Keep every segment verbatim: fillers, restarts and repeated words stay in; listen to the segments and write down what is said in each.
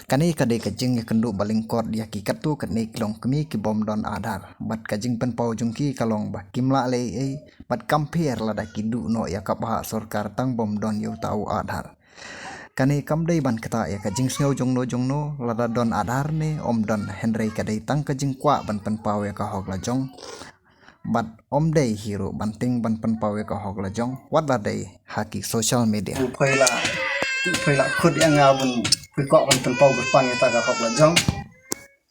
Kane ka dei ka jingïakynduh ba lyngkot ïa ki katto katne ki longkmie ki bym don Aadhaar. Bad ka jingpynpaw jong ki ka long ba kim lah leh ei ei bad kam pher lada ki duh noh ïa ka bhah sorkar tang bym don ïa uta u Aadhaar. Kane kam dei ban ktah ïa ka jingsngew jongno jongno lada don Aadhaar ne ym don, hynrei ka dei tang ka jingkwah ban pynpaw ïa ka hok lajong. Bad ym dei hi ruh ban tieng ban pynpaw ïa ka hok lajong wat la dei ha ki social media. Phi la, phi la khot ïa nga ban phi kwah ban pynpaw kyrpang ïa ta ka hok lajong.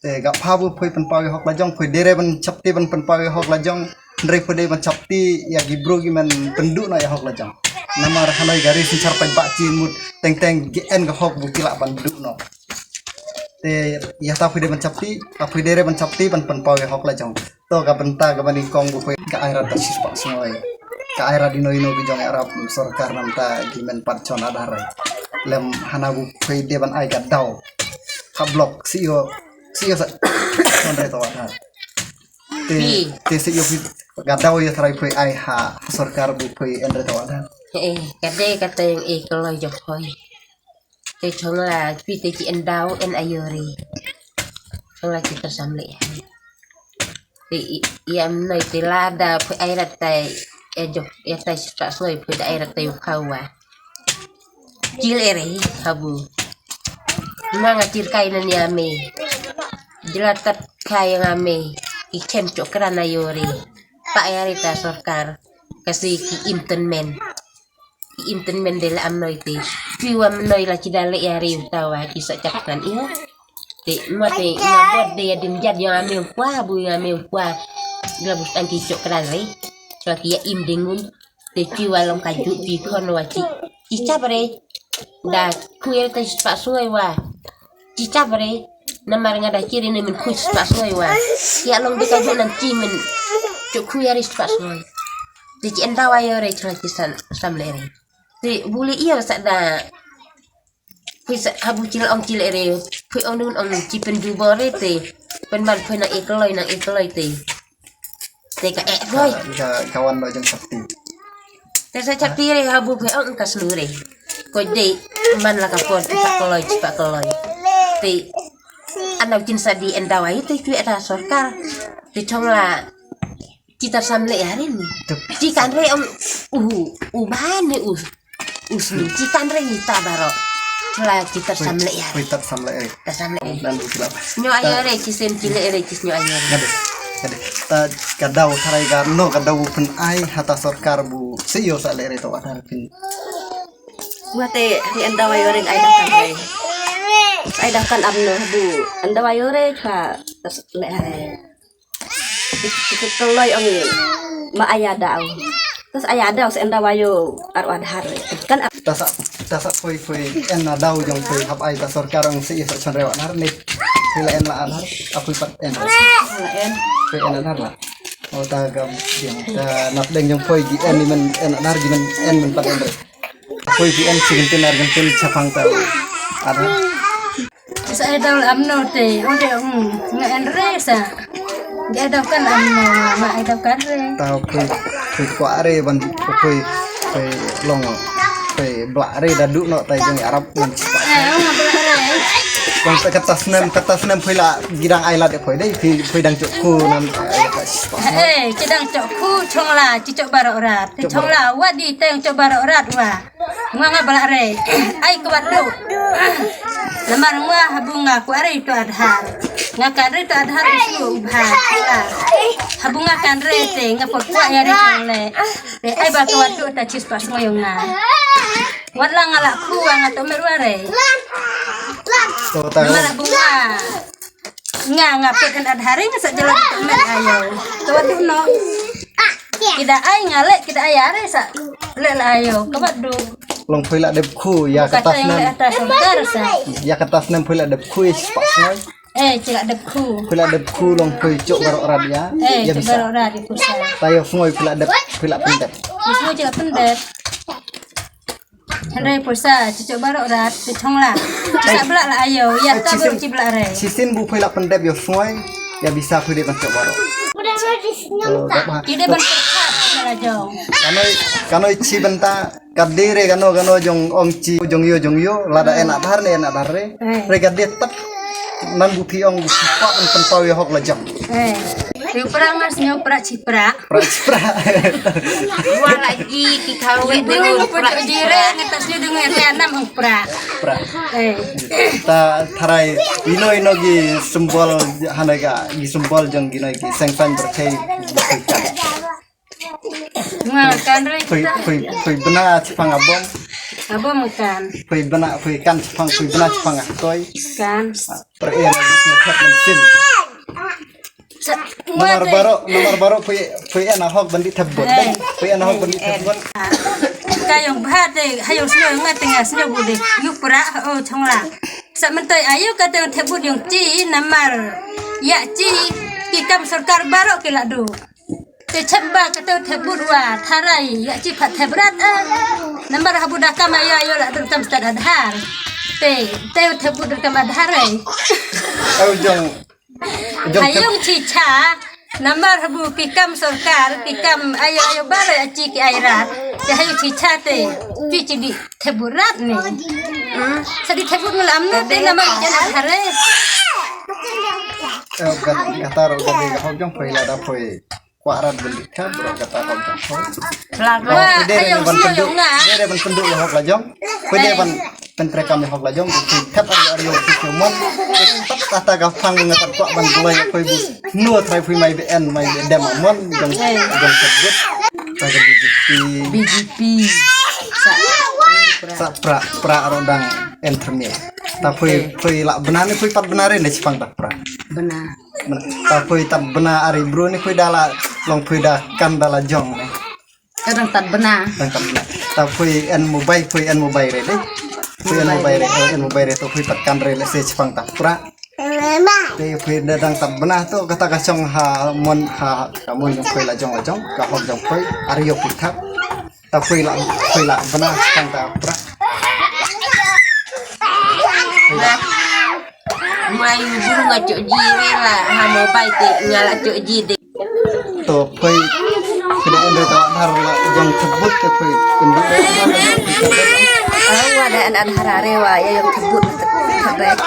Te ka pha bu phi pynpaw ïa hok lajong, phi dei re ban chapti ban pynpaw ïa hok lajong. Hynrei phi dei ban chapti ïa ki briew ki men pynduh noh ïa hok lajong. Namar hangne ka ri synshar paidbah ki mut teng teng ki en ka hok bu ki lah ban duh noh. Te ïa ta phi dei ban chapti, ta phi dei re ban chapti ban pynpaw ïa hok lajong. To ka bynta kaba nyngkong bu phi ka ai rat ta shispah sngi. Ka ai rat ino ino ki jong ïarap sorkar namar ta ki men pat shon Aadhaar. Lem hana bu phi dei ban ai ka daw. Ka block shu ïoh, shu ïoh sa. Shon re to Aadhaar. Te, te shu ïoh phi ka daw ïa trai phi ai ha, ha sorkar bu phi en re to Aadhaar. Eh, ka dei ka teng eh kloi jong phi. Te shong la phi te ki en daw en aiu re. Shong la ki ta samle. Te i, i am noi te lada phi ai rat tai, e jok, e tai shispah sngi phi da ai rat tai u khawa. Jil ere habu. Nga nga tir kai na nia me. Jila tat kai nga me. I kem chok kran aiu re. Pa aiu re ta sorkar. Kasi ki im tynmen. Im tynmen de la am noi te. Phi wa mnoi la ki da le ïa ri uta wa ki sa chap kan ïa. Te ma te nga bot de ïa dim jat ïa me kwa bu ïa me kwa. Gla bu tang ki chok kran re. Chwa ki ïa im dingun. Te phi wa long ka ju phi khon wa ki. Ki chap re. Da khuir te shispah sngi wa. Ki chap re. Namar nga da kiri ne men khuir shispah sngi wa. Ïa long de ka ju nan ki men. Chok khuir shispah sngi. Te ki en daw aiu re chwa ki san samle re. Te buli ïa sa da. Phi sa habu chil ong chil re. Phi ong nun ong chi pyndu bore te. Pynban phi nang ikloi nang ikloi te. Te ka eh boy. Ka, ka wan lo jong sakti. Te sa chapti re habu phi ong ka slu re. Ko dei man la ka por chi pa kloi chi pa kloi. Te anau chin sa di en daw aiu te ki ta sorkar. Te chong la Ki ta samle ïa ri ni. Ki kan re ong u u ba ne u u sni ki kan re ni ta baro. La ki ta samle ïa ri. Ki ta samle ïa ri. Ta samle ïa ri. Nyo aiu re ki sem ki le re ki nyo aiu re. Ngade. Ngade. Ta ka daw tharai ka no ka daw pyn ai ha ta sorkar bu shu ïoh sa le re to Aadhaar pyn. Wa te ri en daw aiu re ai daw kan re. Ai daw kan am no bu en daw aiu re ka le re. Ki, ki, ki kloi ong i ma aya daw. Tas aya daw se enda wayo ar Aadhaar. Kan ap- Tasa, tasa poi, poi en na daw jong poi hap ai ta sorkar ong se i sa chon rewa nar ni. Poi la en la Aadhaar, apoi pat en. La en. Poi en Aadhaar la. O ta gam jong ta nap deng jong poi gi en ni men en Aadhaar gi men en men pat en re. Poi gi en si gentin ar gentin chapang ta Aadhaar. Sa ai daw la amno te, ong te, mm, nga en re sa. Nga ai daw kan amno, nga ai daw kan re. Tau pui, pui kwah re ban pui, pui long, pui blah re da duh noh tai jong arap ngan. Eh, ong blah re. Bang kata snem, kata snem pui la gidang ai lad pui dei, pui, pui dang chok ku nan, eh, kidang chok ku chong la, chi chok barok rat. Chong la, wa di teng chok barok rat wa. Nga nga blah re. Ai ka wat duh. Namar nga habu nga kwah re to Aadhaar. Nga kan re to Aadhaar isu u bha. Habu nga kan re te nga pot kwah ïa re chong le. Te ai ba ka wat duh ta chis pa sngoy nga. Wat la nga la khu wa nga to mer wa re. Namar habu nga Nga, nga put en Aadhaar nga sa jalan tu men ayo. Ka wat duh no. Kida ai nga le, kida ai are sa. Le la ayo, ka wat duh. Long pui la dep khu, ya kata snem. Kata yang le atas sorkar sa. Ya kata snem pui la dep khu, ya spak sngoi. Eh, chi la dep khu. Pui la dep khu, long pui chok barok rat ya. Eh, ya chok bisa. Barok rat ya kusa. Tayo sngoi pui la dep, pui la pendep. Ya sngoi chi la pendep. Hynrei poi sa, chi chok barok rat, chi chong la. Chi sa blah la ayo, ya ta bru chi blah re. Chisin bu poi la pendep yo sngoi, ya bisa poi de ban chok barok. Ki de ban chok la jong. Kanoi, kanoi chi benta, Ka dei re kano kano jong ong chi jong ïoh jong ïoh, lada en Aadhaar ne en Aadhaar re. Eh. Re ka dei tat. Nang bu phi ong bu phi pat nang pynpaw ïa hok la jong. Eh. Ïu pra mas ïu pra chi pra. Pra chi pra. Wa la ji ki khawe de ru pra chi pra. Ngi tas ïu de ngi re nam ong pra. Pra. Eh. Ta tharai ino ino ki symbol hana ka ki symbol jong ki noi ki seng san berkai. Nga kan re. Phi phi phi bna chipang abom. Abom kan. Phi bna phi kan chipang phi bna chipang atoi. Kan. Pre ïa na jisnya thep men sin. Sa- Namar baro namar baro phi phi ïa na hok bandit thep bot. Phi ïa na hok bandit thep bot. Ka ïong bha te ha ïong sñiaw nga te nga sñiaw bu de. Ïu pra o chong la. Sa mentoi ayu ka te thep bot ïong chi namar ïa chi ki kam sorkar baro ki la du. Te chemba ka te thep bud wa tharai ïa chi phat thep rat a. Namar habu da kam ayo ayo la dur kam stad Aadhaar. Te te thep bud dur kam Aadhaar ai. Au jong jong thep. Hayong chi cha. Namar habu ki kam sorkar ki kam ayo ayo bar ïa chi ki ai rat. Te hayong chi cha te pi chi di thep bud rat ni. Sa di thep bud ngul am na te namar jan Aadhaar ai. Eh, gat- gatar gat de hok jong poi la da poi. Kwah rat beli ka bro kata kau jong kau. Wa, pwede re ayo ban sñiaw pynduh, jong nga. Pwede re ban pynduh ïa hok la jong. Pwede ban pyntre kam ïa hok la jong. Ki thep ar ar ïa ki mon. Tat kata ka phang nga tat kwah ban blai ïa koi bu. No trai phui mai be en mai be dem mon jong jong thep gut. Ta ka B J P. B J P. Sa. Sa pra pra aro dang en thrmie. Ta phui phui la bna ne phui pat bna re ne chipang ta pra. Bna. Ta phui tat bna ari bru ni phui dala long phui da kan dala jong ni. Kadang tat bna. Dang tat bna. Ta phui en mobile phui en mobile re dei. Phui en mobile re eh, en mobile re to phui tat kan re le se chipang ta pra. Te phui da dang tat bna to kata ka chong ha mon ha ka mon jong phui la jong la jong ka hok jong phui ari yo phui thap. Ta phui la phui la bna chipang ta pra. Phui la. Mai buru nga chok ji re la ha mobile te nga la chok ji de. To phui phui da ande ta dhar la jong thebut te phui pyndu. Awa da an an harare wa ya jong thebut thebut.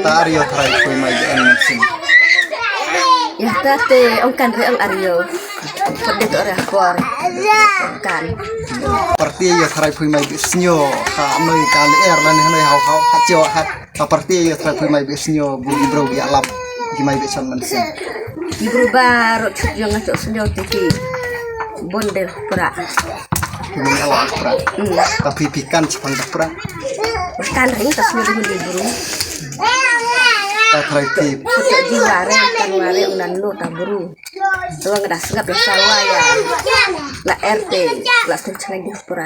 Ta ar yo trai phui mai de an sin. Ya ta te ong kan re ong ar yo. Put de to re por. Kan. Parti yo trai phui mai de snyo ha noi ka le er la ne noi hau hau ha chio ha. Ka parti ïa trai phi mai be snyo bu ki bro ïa lap ki mai be chon man sen. Ki bro ba ro chut jong nga chok snyo te ki bon de pra. Ki mai ïa lap pra. Hmm. Ta phi phi kan chipang ta pra. Kan ring ta snyo de ki bro. Ta trai phi. Chok ji ware kan ware unan no ta bro. Tuang da sngap la sawa ya. La R T la sen chang di pra.